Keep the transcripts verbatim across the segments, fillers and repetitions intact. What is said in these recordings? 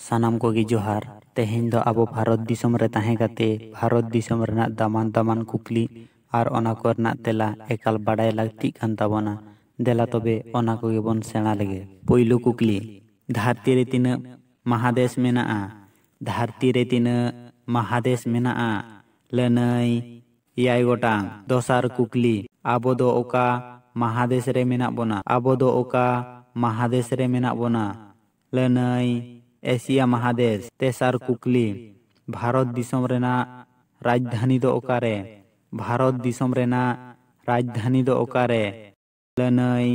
ᱥᱟᱱᱟᱢ ᱠᱚᱜᱮ ᱡᱚᱦᱟᱨ᱾ ᱛᱮᱦᱮᱧ ᱫᱚ ᱟᱵᱚ ᱵᱷᱟᱨᱚᱛ ᱫᱤᱥᱚᱢ ᱨᱮ ᱛᱟᱦᱮᱸ ᱠᱟᱛᱮ ᱵᱷᱟᱨᱚᱛ ᱫᱤᱥᱚᱢ ᱨᱮᱱᱟᱜ ᱫᱟᱢᱟᱱ ᱫᱟᱢᱟᱱ ᱠᱩᱠᱞᱤ ᱟᱨ ᱚᱱᱟ ᱠᱚᱨᱮᱱᱟᱜ ᱛᱮᱞᱟ ᱮᱠᱟᱞ ᱵᱟᱰᱟᱭ ᱞᱟᱹᱠᱛᱤᱜ ᱠᱟᱱ ᱛᱟᱵᱚᱱᱟ᱾ ᱫᱮᱞᱟ ᱛᱚᱵᱮ ᱚᱱᱟ ᱠᱚᱜᱮ ᱵᱚᱱ ᱥᱮᱬᱟ ᱞᱮᱜᱮ᱾ ᱯᱳᱭᱞᱳ ᱠᱩᱠᱞᱤ, ᱫᱷᱟᱹᱨᱛᱤ ᱨᱮ ᱛᱤᱱᱟᱹᱜ ᱢᱟᱦᱟᱫᱮᱥ ᱢᱮᱱᱟᱜᱼᱟ? ᱫᱷᱟᱹᱨᱛᱤ ᱨᱮ ᱛᱤᱱᱟᱹᱜ ᱢᱟᱦᱟᱫᱮᱥ ᱢᱮᱱᱟᱜᱼᱟ? ᱞᱟᱹᱱᱟᱹᱭ, ᱮᱭᱟᱭ ᱜᱚᱴᱟᱝ᱾ ᱫᱚᱥᱟᱨ ᱠᱩᱠᱞᱤ, ᱟᱵᱚ ᱫᱚ ᱚᱠᱟ ᱢᱟᱦᱟᱫᱮᱥ ᱨᱮ ᱢᱮᱱᱟᱜ ᱵᱚᱱᱟ? ᱟᱵᱚ ᱫᱚ ᱚᱠᱟ ᱢᱟᱦᱟᱫᱮᱥ ᱨᱮ ᱢᱮᱱᱟᱜ ᱵᱚᱱᱟ? ᱞᱟᱹᱱᱟᱹᱭ, ᱮᱥᱤᱭᱟ ᱢᱟᱦᱟᱫᱮᱥ᱾ ᱛᱮᱥᱟᱨ ᱠᱩᱠᱞᱤ, ᱵᱷᱟᱨᱚᱛ ᱫᱤᱥᱚᱢ ᱨᱮᱱᱟᱜ ᱨᱟᱡᱽᱫᱷᱟᱱᱤ ᱫᱚ ᱚᱠᱟᱨᱮ? ᱵᱷᱟᱨᱚᱛ ᱫᱤᱥᱚᱢ ᱨᱮᱱᱟᱜ ᱨᱟᱡᱽᱫᱷᱟᱱᱤ ᱫᱚ ᱚᱠᱟᱨᱮ? ᱞᱟᱹᱱᱟᱹᱭ,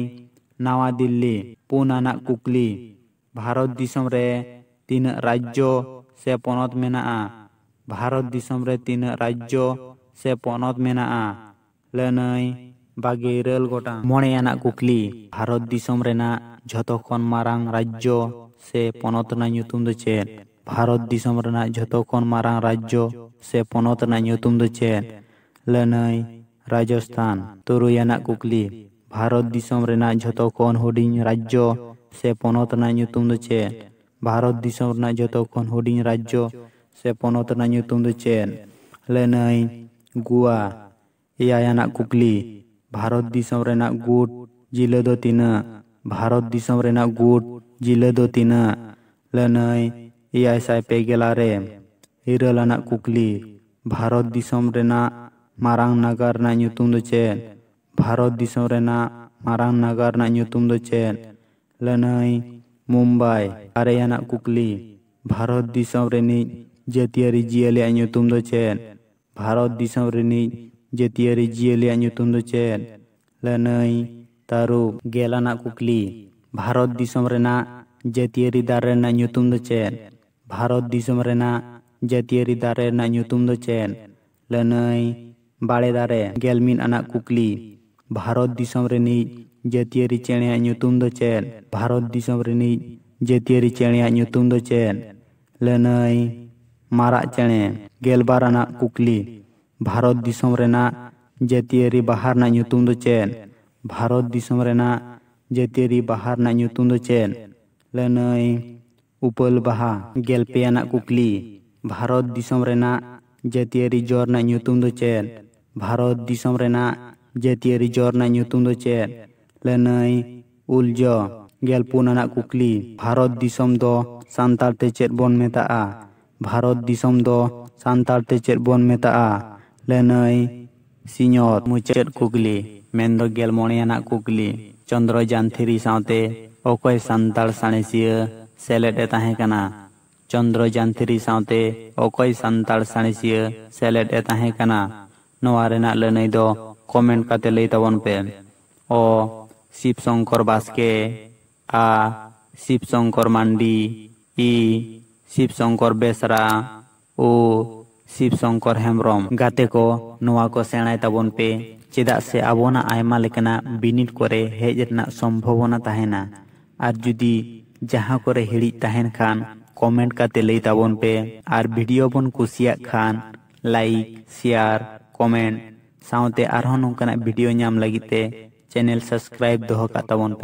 ᱱᱟᱣᱟ ᱫᱤᱞᱞᱤ᱾ ᱯᱩᱱ ᱟᱱᱟᱜ ᱠᱩᱠᱞᱤ, ᱵᱷᱟᱨᱚᱛ ᱫᱤᱥᱚᱢ ᱨᱮ ᱛᱤᱱᱟᱹᱜ ᱨᱟᱡᱽᱡᱚ ᱥᱮ ᱯᱚᱱᱚᱛ ᱢᱮᱱᱟᱜᱼᱟ? ᱵᱷᱟᱨᱚᱛ ᱫᱤᱥᱚᱢ ᱨᱮ ᱛᱤᱱᱟᱹᱜ ᱨᱟᱡᱽᱡᱚ ᱥᱮ ᱯᱚᱱᱚᱛ ᱢᱮᱱᱟᱜᱼᱟ? ᱞᱟᱹᱱᱟᱹᱭ, ᱵᱟᱜᱮ ᱤᱨᱟᱹᱞ ᱜᱚᱴᱟᱝ᱾ ᱢᱚᱬᱮ ᱟᱱᱟᱜ ᱠᱩᱠᱞᱤ, ᱵᱷᱟᱨᱚᱛ ᱫᱤᱥᱚᱢ ᱨᱮᱱᱟᱜ ᱡᱷᱚᱛᱚ ᱠᱷᱚᱱ ᱢᱟᱨᱟᱝ ᱨᱟᱡᱽᱡᱚ ᱥᱮ ᱯᱚᱱᱚᱛ ᱨᱮᱱᱟᱜ ᱧᱩᱛᱩᱢ ᱫᱚ ᱪᱮᱫ? ᱵᱷᱟᱨᱚᱛ ᱫᱤᱥᱚᱢ ᱨᱮᱱᱟᱜ ᱡᱷᱚᱛᱚ ᱠᱷᱚᱱ ᱢᱟᱨᱟᱝ ᱨᱟᱡᱽᱡᱚ ᱥᱮ ᱯᱚᱱᱚᱛ ᱨᱮᱱᱟᱜ ᱧᱩᱛᱩᱢ ᱫᱚ ᱪᱮᱫ? ᱞᱟᱹᱱᱟᱹᱭ, ᱨᱟᱡᱚᱥᱛᱷᱟᱱ᱾ ᱛᱩᱨᱩᱭ ᱟᱱᱟᱜ ᱠᱩᱠᱞᱤ, ᱵᱷᱟᱨᱚᱛ ᱫᱤᱥᱚᱢ ᱨᱮᱱᱟᱜ ᱡᱷᱚᱛᱚ ᱠᱷᱚᱱ ᱦᱩᱰᱤᱧ ᱨᱟᱡᱽᱡᱚ ᱥᱮ ᱯᱚᱱᱚᱛ ᱨᱮᱱᱟᱜ ᱧᱩᱛᱩᱢ ᱫᱚ ᱪᱮᱫ? ᱵᱷᱟᱨᱚᱛ ᱫᱤᱥᱚᱢ ᱨᱮᱱᱟᱜ ᱡᱷᱚᱛᱚ ᱠᱷᱚᱱ ᱦᱩᱰᱤᱧ ᱨᱟᱡᱽᱡᱚ ᱥᱮ ᱯᱚᱱᱚᱛ ᱨᱮᱱᱟᱜ ᱧᱩᱛᱩᱢ ᱫᱚ ᱪᱮᱫ? ᱞᱟᱹᱱᱟᱹᱭ, ᱜᱳᱣᱟ᱾ ᱮᱭᱟᱭ ᱟᱱᱟᱜ ᱠᱩᱠᱞᱤ, ᱵᱷᱟᱨᱚᱛ ᱫᱤᱥᱚᱢ ᱨᱮᱱᱟᱜ ᱜᱩᱴ ᱡᱤᱞᱟᱹ ᱫᱚ ᱛᱤᱱᱟᱹᱜ? ᱵᱷᱟᱨᱚᱛ ᱫᱤᱥᱚᱢ ᱨᱮᱱᱟᱜ ᱜᱩᱴ ᱡᱤᱞᱟᱹ ᱫᱚ ᱛᱤᱱᱟᱹᱜ? ᱞᱟᱹᱱᱟᱹᱭ, ᱮᱭᱟᱭ ᱥᱟᱭ ᱯᱮ ᱜᱮᱞ ᱟᱨᱮ᱾ ᱤᱨᱟᱹᱞ ᱟᱱᱟᱜ ᱠᱩᱠᱞᱤ, ᱵᱷᱟᱨᱚᱛ ᱫᱤᱥᱚᱢ ᱨᱮᱱᱟᱜ ᱢᱟᱨᱟᱝ ᱱᱟᱜᱟᱨ ᱨᱮᱱᱟᱜ ᱧᱩᱛᱩᱢ ᱫᱚ ᱪᱮᱫ? ᱵᱷᱟᱨᱚᱛ ᱫᱤᱥᱚᱢ ᱨᱮᱱᱟᱜ ᱢᱟᱨᱟᱝ ᱱᱟᱜᱟᱨ ᱨᱮᱱᱟᱜ ᱧᱩᱛᱩᱢ ᱫᱚ ᱪᱮᱫ? ᱞᱟᱹᱱᱟᱹᱭ, ᱢᱩᱢᱵᱟᱭ᱾ ᱟᱨᱮ ᱟᱱᱟᱜ ᱠᱩᱠᱞᱤ, ᱵᱷᱟᱨᱚᱛ ᱫᱤᱥᱚᱢ ᱨᱤᱱᱤᱡ ᱡᱟᱹᱛᱤᱭᱟᱹᱨᱤ ᱡᱤᱭᱟᱹᱞᱤᱭᱟᱜ ᱧᱩᱛᱩᱢ ᱫᱚ ᱪᱮᱫ? ᱵᱷᱟᱨᱚᱛ ᱫᱤᱥᱚᱢ ᱨᱤᱱᱤᱡ ᱡᱟᱹᱛᱤᱭᱟᱹᱨᱤ ᱡᱤᱭᱟᱹᱞᱤᱭᱟᱜ ᱧᱩᱛᱩᱢ ᱫᱚ ᱪᱮᱫ? ᱞᱟᱹᱱᱟᱹᱭ, ᱛᱟᱹᱨᱩᱵ᱾ ᱜᱮᱞ ᱟᱱᱟᱜ ᱠᱩᱠᱞᱤ, ᱵᱷᱟᱨᱚᱛ ᱫᱤᱥᱚᱢ ᱨᱮᱱᱟᱜ ᱡᱟᱹᱛᱤᱭᱟᱹᱨᱤ ᱫᱟᱨᱮ ᱨᱮᱱᱟᱜ ᱧᱩᱛᱩᱢ ᱫᱚ ᱪᱮᱫ? ᱵᱷᱟᱨᱚᱛ ᱫᱤᱥᱚᱢ ᱨᱮᱱᱟᱜ ᱡᱟᱹᱛᱤᱭᱟᱹᱨᱤ ᱫᱟᱨᱮ ᱨᱮᱱᱟᱜ ᱧᱩᱛᱩᱢ ᱫᱚ ᱪᱮᱫ? ᱞᱟᱹᱱᱟᱹᱭ, ᱵᱟᱲᱮ ᱫᱟᱨᱮ᱾ ᱜᱮᱞ ᱢᱤᱫ ᱟᱱᱟᱜ ᱠᱩᱠᱞᱤ, ᱵᱷᱟᱨᱚᱛ ᱫᱤᱥᱚᱢ ᱨᱤᱱᱤᱡ ᱡᱟᱹᱛᱤᱭᱟᱹᱨᱤ ᱪᱮᱬᱮᱭᱟᱜ ᱧᱩᱛᱩᱢ ᱫᱚ ᱪᱮᱫ? ᱵᱷᱟᱨᱚᱛ ᱫᱤᱥᱚᱢ ᱨᱤᱱᱤᱡ ᱡᱟᱹᱛᱤᱭᱟᱹᱨᱤ ᱪᱮᱬᱮᱭᱟᱜ ᱧᱩᱛᱩᱢ ᱫᱚ ᱪᱮᱫ? ᱞᱟᱹᱱᱟᱹᱭ, ᱢᱟᱨᱟᱜ ᱪᱮᱬᱮ᱾ ᱜᱮᱞ ᱵᱟᱨ ᱟᱱᱟᱜ ᱠᱩᱠᱞᱤ, ᱵᱷᱟᱨᱚᱛ ᱫᱤᱥᱚᱢ ᱨᱮᱱᱟᱜ ᱡᱟᱹᱛᱤᱭᱟᱹᱨᱤ ᱵᱟᱦᱟ ᱨᱮᱱᱟᱜ ᱧᱩᱛᱩᱢ ᱫᱚ ᱪᱮᱫ? ᱵᱷᱟᱨᱚᱛ ᱫᱤᱥᱚᱢ ᱨᱮᱱᱟᱜ ᱡᱟᱹᱛᱤᱭᱟᱹᱨᱤ ᱵᱟᱦᱟ ᱨᱮᱱᱟᱜ ᱧᱩᱛᱩᱢ ᱫᱚ ᱪᱮᱫ? ᱞᱟᱹᱱᱟᱹᱭ, ᱩᱯᱟᱹᱞ ᱵᱟᱦᱟ᱾ ᱜᱮᱞ ᱯᱮ ᱟᱱᱟᱜ ᱠᱩᱠᱞᱤ, ᱵᱷᱟᱨᱚᱛ ᱫᱤᱥᱚᱢ ᱨᱮᱱᱟᱜ ᱡᱟᱹᱛᱤᱭᱟᱹᱨᱤ ᱡᱚ ᱨᱮᱱᱟᱜ ᱧᱩᱛᱩᱢ ᱫᱚ ᱪᱮᱫ? ᱵᱷᱟᱨᱚᱛ ᱫᱤᱥᱚᱢ ᱨᱮᱱᱟᱜ ᱡᱟᱹᱛᱤᱭᱟᱹᱨᱤ ᱡᱚ ᱨᱮᱱᱟᱜ ᱧᱩᱛᱩᱢ ᱫᱚ ᱪᱮᱫ? ᱞᱟᱹᱱᱟᱹᱭ, ᱩᱞ ᱡᱚ᱾ ᱜᱮᱞ ᱯᱩᱱ ᱟᱱᱟᱜ ᱠᱩᱠᱞᱤ, ᱵᱷᱟᱨᱚᱛ ᱫᱤᱥᱚᱢ ᱫᱚ ᱥᱟᱱᱛᱟᱲ ᱛᱮ ᱪᱮᱫ ᱵᱚᱱ ᱢᱮᱛᱟᱜᱼᱟ? ᱵᱷᱟᱨᱚᱛ ᱫᱤᱥᱚᱢ ᱫᱚ ᱥᱟᱱᱛᱟᱲ ᱛᱮ ᱪᱮᱫ ᱵᱚᱱ ᱢᱮᱛᱟᱜᱼᱟ? ᱞᱟᱹᱱᱟᱹᱭ, ᱥᱤᱧᱚᱛ᱾ ᱢᱩᱪᱟᱹᱫ ᱠᱩᱠᱞᱤ, ᱢᱮᱱᱫᱚ ᱜᱮᱞ ᱢᱚᱬᱮ ᱟᱱᱟᱜ ᱠᱩᱠᱞᱤ, ᱪᱚᱱᱫᱨᱚᱡᱟᱱ ᱛᱷᱨᱤ ᱥᱟᱶᱛᱮ ᱚᱠᱚᱭ ᱥᱟᱱᱛᱟᱲ ᱥᱟᱬᱮᱥᱤᱭᱟᱹ ᱥᱮᱞᱮᱫ ᱮ ᱛᱟᱦᱮᱸ ᱠᱟᱱᱟ? ᱪᱚᱱᱫᱨᱚᱡᱟᱱ ᱛᱷᱨᱤ ᱥᱟᱶᱛᱮ ᱚᱠᱚᱭ ᱥᱟᱱᱛᱟᱲ ᱥᱟᱬᱮᱥᱤᱭᱟᱹ ᱥᱮᱞᱮᱫ ᱮ ᱛᱟᱦᱮᱸ ᱠᱟᱱᱟ? ᱱᱚᱣᱟ ᱨᱮᱱᱟᱜ ᱞᱟᱹᱱᱟᱹᱭ ᱫᱚ ᱠᱚᱢᱮᱱᱴ ᱠᱟᱛᱮ ᱞᱟᱹᱭ ᱛᱟᱵᱚᱱ ᱯᱮ᱾ ᱚ, ᱥᱤᱵ ᱥᱚᱝᱠᱚᱨ ᱵᱟᱥᱠᱮ᱾ ᱟ, ᱥᱤᱵ ᱥᱚᱝᱠᱚᱨ ᱢᱟᱱᱰᱤ᱾ ᱤ, ᱥᱤᱵ ᱥᱚᱝᱠᱚᱨ ᱵᱮᱥᱨᱟ᱾ ᱳ, ᱥᱤᱵ ᱥᱚᱝᱠᱚᱨ ᱦᱮᱢᱵᱨᱚᱢ᱾ ᱜᱟᱛᱮ ᱠᱚ, ᱱᱚᱣᱟ ᱠᱚ ᱥᱮᱬᱟᱭ ᱛᱟᱵᱚᱱ ᱯᱮ, ᱪᱮᱫᱟᱜ ᱥᱮ ᱟᱵᱚᱱᱟᱜ ᱟᱭᱢᱟ ᱞᱮᱠᱟᱱᱟᱜ ᱵᱤᱱᱤᱰ ᱠᱚᱨᱮ ᱦᱮᱡ ᱨᱮᱱᱟᱜ ᱥᱚᱢᱵᱷᱚᱵᱚᱱᱟ ᱛᱟᱦᱮᱱᱟ᱾ ᱟᱨ ᱡᱩᱫᱤ ᱡᱟᱦᱟᱸ ᱠᱚᱨᱮ ᱦᱤᱲᱤᱡ ᱛᱟᱦᱮᱱ ᱠᱷᱟᱱ ᱠᱚᱢᱮᱱᱴ ᱠᱟᱛᱮ ᱞᱟᱹᱭ ᱛᱟᱵᱚᱱ ᱯᱮ᱾ ᱟᱨ ᱵᱷᱤᱰᱤᱭᱳ ᱵᱚᱱ ᱠᱩᱥᱤᱭᱟᱜ ᱠᱷᱟᱱ ᱞᱟᱭᱤᱠ, ᱥᱮᱭᱟᱨ, ᱠᱚᱢᱮᱱᱴ ᱥᱟᱶᱛᱮ ᱟᱨᱦᱚᱸ ᱱᱚᱝᱠᱟᱱᱟᱜ ᱵᱷᱤᱰᱤᱭᱳ ᱧᱟᱢ ᱞᱟᱹᱜᱤᱫ ᱛᱮ ᱪᱮᱱᱮᱞ ᱥᱟᱵᱥᱠᱨᱟᱭᱤᱵ ᱫᱚᱦᱚ ᱠᱟᱜ ᱛᱟᱵᱚᱱ ᱯᱮ᱾